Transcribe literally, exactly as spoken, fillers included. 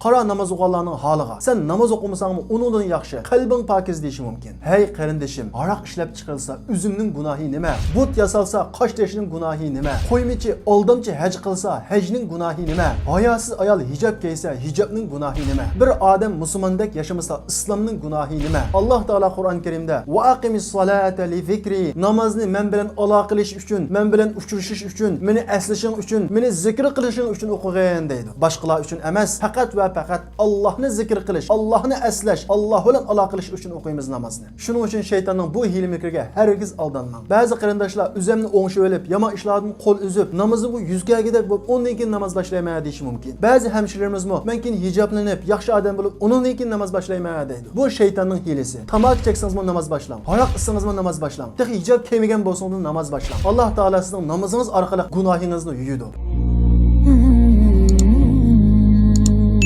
قارا ناماز ئوقۇغانلارنىڭ ھالىغا. سەن ناماز ئوقۇمىساڭمۇ ئۇنىڭدىن ياخشى، قەلبىڭ پاكىز دېيىشى مۇمكىن. ھەي قېرىندىشىم، ھاراق ئىشلەپ چىقىرىلسا ئۈزۈمنىڭ گۇناھى نېمە؟ بۇت ياسالسا قاشتېشىنىڭ گۇناھى نېمە؟ قويمىچى، ئالدامچى ھەج قىلسا ھەجنىڭ گۇناھى نېمە؟ ھاياسىز ئايال ھىجاب كىيسە ھىجابنىڭ گۇناھى نېمە؟ بىر ئادەم مۇسۇلماندەك ياشىمىسا ئىسلامنىڭ گۇناھى نېمە؟ ئاللاھ تائالا قۇرئان كەرىمدە، «ۋە ئەقىمىس سالاتە لىزىكرى»، نامازنى مەن بىلەن ئالاقىلىشىش ئۈچۈن، مەن بىلەن ئۇچرىشىش ئۈچۈن، مېنى ئەسلىشىڭ ئۈچۈن، مېنى زىكىر قىلىشىڭ ئۈچۈن ئوقۇغىن دەيدۇ. باشقىلار ئۈچۈن ئەمەس، پەقەت ۋە پەقەت ئاللاھنى زىكىر قىلىش، ئاللاھنى ئەسلەش، ئاللاھ بىلەن ئالاقىلىشىش ئۈچۈن ئوقۇيمىز نامازنى. شۇنىڭ ئۈچۈن شەيتاننىڭ بۇ ھىيلە-مىكرىگە ھەرگىز ئالدانماڭ. بەزى قېرىنداشلار ئۆزەمنى ئوڭشىۋېلىپ، يامان ئىشلاردىن قول ئۈزۈپ، نامىزىمغا يۈز كەلگۈدەك بولۇپ، ئۇندىن كېيىن ناماز باشلايمەن دېيىشى مۇمكىن. بەزى ھەمشىرىلىرىمىزمۇ، مەن كېيىن ھىجابلىنىپ، ياخشى ئادەم بولۇپ، ئۇنىڭدىن كېيىن ناماز باشلايمەن دەيدۇ. بۇ شەيتاننىڭ ھىيلىسى. تاماكا چەكسىڭىزمۇ ناماز باشلاڭ. ھاراق ئىچسىڭىزمۇ ناماز باشلاڭ. تېخى ھىجاب كىيمىگەن بولسىڭىزمۇ ناماز باشلاڭ. ئاللاھ تائالا سىزنىڭ نامىزىڭىز ئارقىلىق گۇناھىڭىزنى يۇيىدۇ.